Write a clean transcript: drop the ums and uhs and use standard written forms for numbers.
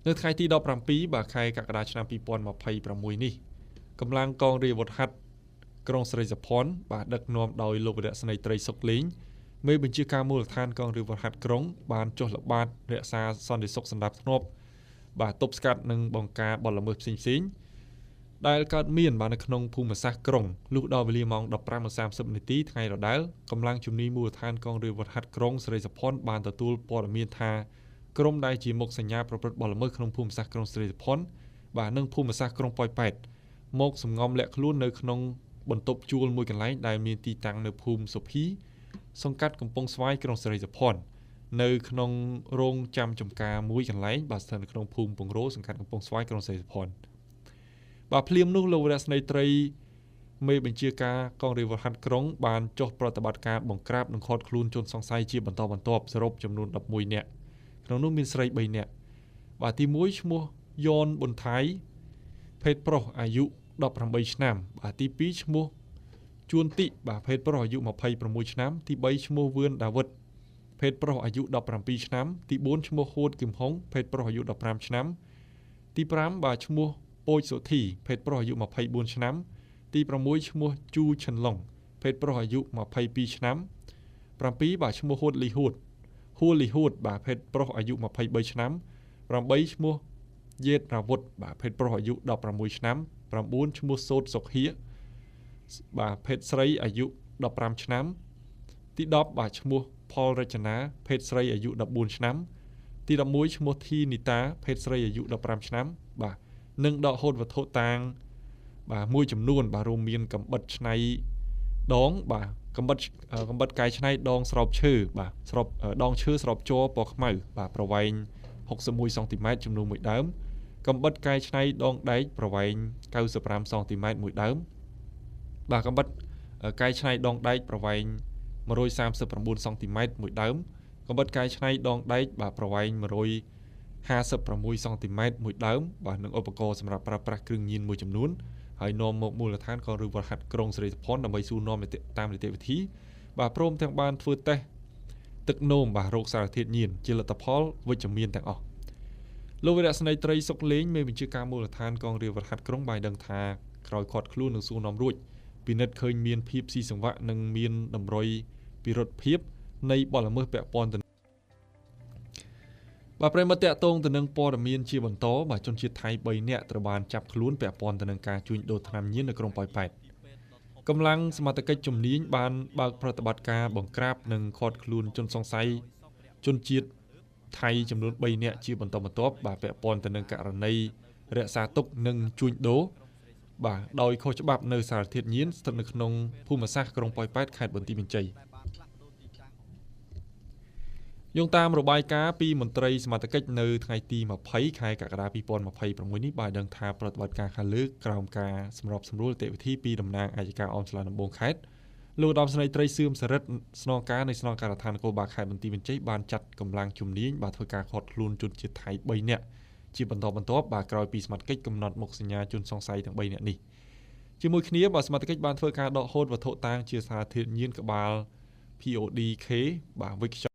នៅថ្ងៃទី17បាទខែកក្កដាឆ្នាំ2026នេះកម្លាំងកងរាជអាវុធហត្ថក្រុងស្រីសុភ័ណ្ឌបាទដឹកនាំដោយលោកវរៈសេនីយ៍ត្រីសុកលេងមេបញ្ជាការមូលដ្ឋានកងរាជអាវុធហត្ថក្រុងបានចុះល្បាតរក្សាសន្តិសុខសណ្ដាប់ធ្នាប់បាទទប់ស្កាត់និងបង្ការបទល្មើសផ្សេងៗដែលកើតមានបាទនៅក្នុងភូមិសាស្ត្រក្រុងលុះដល់វេលាម៉ោង 15:30 នាទីថ្ងៃដដែលកម្លាំងជំនាញមូលដ្ឋានកងរាជអាវុធហត្ថក្រុងស្រីសុភ័ណ្ឌបានទទួលព័ត៌មានថាក្រុមដែលជាមុខសញ្ញាប្រព្រឹត្តបទល្មើសក្នុងភូមិសាស្ត្រក្រុងស្រីសុភ័ណ្ឌបាទនិងភូមិសាស្ត្រក្រុងប៉ោយប៉ែតមកសំងំលាក់ខ្លួននៅក្នុងបន្ទប់ជួលមួយកន្លែងដែលមានទីតាំងនៅភូមិសុភីសង្កាត់កំពង់ស្វាយក្រុងស្រីសុភ័ណ្ឌនៅក្នុងរោងចាំចំការមួយកន្លែងបាទស្ថិតនៅក្នុងភូមិពង្រោសង្កាត់កំពង់ស្វាយក្រុងស្រីសុភ័ណ្ឌបាទភ្លាមនោះលោកវរៈសេនីយ៍ត្រីមេបញ្ជាការកងរាជអាវុធហត្ថក្រុងបានចុះប្រតិបត្តិការបង្ក្រាបនិងឃាត់ខ្លួនជនសង្ស័យជាបន្តបន្ទាប់សរុបចំនួន11នាក់ក្នុងនោះមានស្រី3នាក់បាទទី1ឈ្មោះយ៉នប៊ុនថៃភេទប្រុសអាយុ18ឆ្នាំបាទទី2ឈ្មោះជួនតិបាទភេទប្រុសអាយុ26ឆ្នាំទី3ឈ្មោះវឿនដាវិតភេទប្រុសអាយុ17ឆ្នាំទី4ឈ្មោះហួតគឹមហុងភេទប្រុសអាយុ15ឆ្នាំទី5បាទឈ្មោះពោចសុធីភេទប្រុសអាយុ24ឆ្នាំទី6ឈ្មោះជូឈិនឡុងភេទប្រុសអាយុ22ឆ្នាំ7បាទឈ្មោះហួតលីហួតហួលីហួតបាទភេទប្រុសអាយុ23ឆ្នាំ8ឈ្មោះយេតរាវុធបាទភេទប្រុសអាយុ16ឆ្នាំ9ឈ្មោះសូតសុខៀបាទភេទស្រីអាយុ15ឆ្នាំទី10បាទឈ្មោះផលរចនាភេទស្រីអាយុ14ឆ្នាំទី11ឈ្មោះធីនីតាភេទស្រីអាយុ15ឆ្នាំបាទនិងដកហូតវត្ថុតាងបាទមួយចំនួនបាទរួមមានកំបិតឆ្នៃដងបាទកំបិតកែច្នៃដងស្រោបឈើបាទស្រោបដងឈើស្រោបជ័រពណ៌ខ្មៅបាទប្រវែង61សង់ទីម៉ែត្រចំនួន1ដើមកំបិតកែច្នៃដងដែកប្រវែង95សង់ទីម៉ែត្រ1ដើមបាទកំបិតកែច្នៃដងដែកប្រវែង139សង់ទីម៉ែត្រ1ដើមកំបិតកែច្នៃដងដែកបាទប្រវែង156សង់ទីម៉ែត្រ1ដើមបាទនិងឧបករណ៍សម្រាប់ប្រើប្រាស់គ្រឿងញៀនមួយចំនួនហើយនាំមកមូលដ្ឋានកងរាជអាវុធហត្ថក្រុងស្រីសុភ័ណ្ឌដើម្បីសួរនាំតាមនីតិវិធីបាទព្រមទាំងបានធ្វើតេស្តទឹកនោមបាទរោគសារធាតុញៀនជាលទ្ធផលវិជ្ជមានទាំងអស់លោកវរៈសេនីយ៍ត្រីសុកលេងមេបញ្ជាការមូលដ្ឋានកងរាជអាវុធហត្ថក្រុងបានដឹងថាក្រោយឃាត់ខ្លួននិងសួរនាំរួចពិនិត្យឃើញមានភាពស៊ីសង្វាក់និងមានតម្រុយពិរុទ្ធភាពនៃបទល្មើសពាក់ព័ន្ធទៅបាទប្រិយមិត្តតាក់ទងទៅនឹងព័ត៌មានជាបន្តបាទជនជាតិថៃ3នាក់ត្រូវបានចាប់ខ្លួនពាក់ព័ន្ធទៅនឹងការជួញដូរថ្នាំញៀននៅក្រុងប៉ោយប៉ែតកម្លាំងសមត្ថកិច្ចជំនាញបានបើកប្រតិបត្តិការបង្ក្រាបនិងឃាត់ខ្លួនជនសង្ស័យជនជាតិថៃចំនួន3នាក់ជាបន្តបន្ទាប់បាទពាក់ព័ន្ធទៅនឹងករណីរក្សាទុកនិងជួញដូរបាទដោយខុសច្បាប់នៅសារធាតុញៀនស្ថិតនៅក្នុងភូមិសាស្ត្រក្រុងប៉ោយប៉ែតខេត្តបន្ទាយមានជ័យយោងតាមរបាយការណ៍ពីមន្ត្រីសមត្ថកិច្ចនៅថ្ងៃទី20ខែកក្កដា2026នេះបានដឹងថាប្រតិបត្តិការខាងលើក្រោមការសម្របសម្រួលនីតិវិធីពីតំណាងអយ្យការអមសាលាដំបងខេត្តលោកឧត្តមសេនីយ៍ត្រីសឿមសរិទ្ធស្នងការនៃស្នងការដ្ឋាននគរបាលខេត្តបន្ទាយមានជ័យបានចាត់កម្លាំងជំនាញបាទធ្វើការឃាត់ខ្លួនជនជាតិថៃ3នាក់ជាបន្តបន្ទាប់បាទក្រោយពីសមត្ថកិច្ចកំណត់មុខសញ្ញាជនសង្ស័យទាំង3នាក់នេះជាមួយគ្នាបាទសមត្ថកិច្ចបានធ្វើការដកហូតវត្ថុតាងជាសារធាតុញៀនក្បាល PODK បាទវិ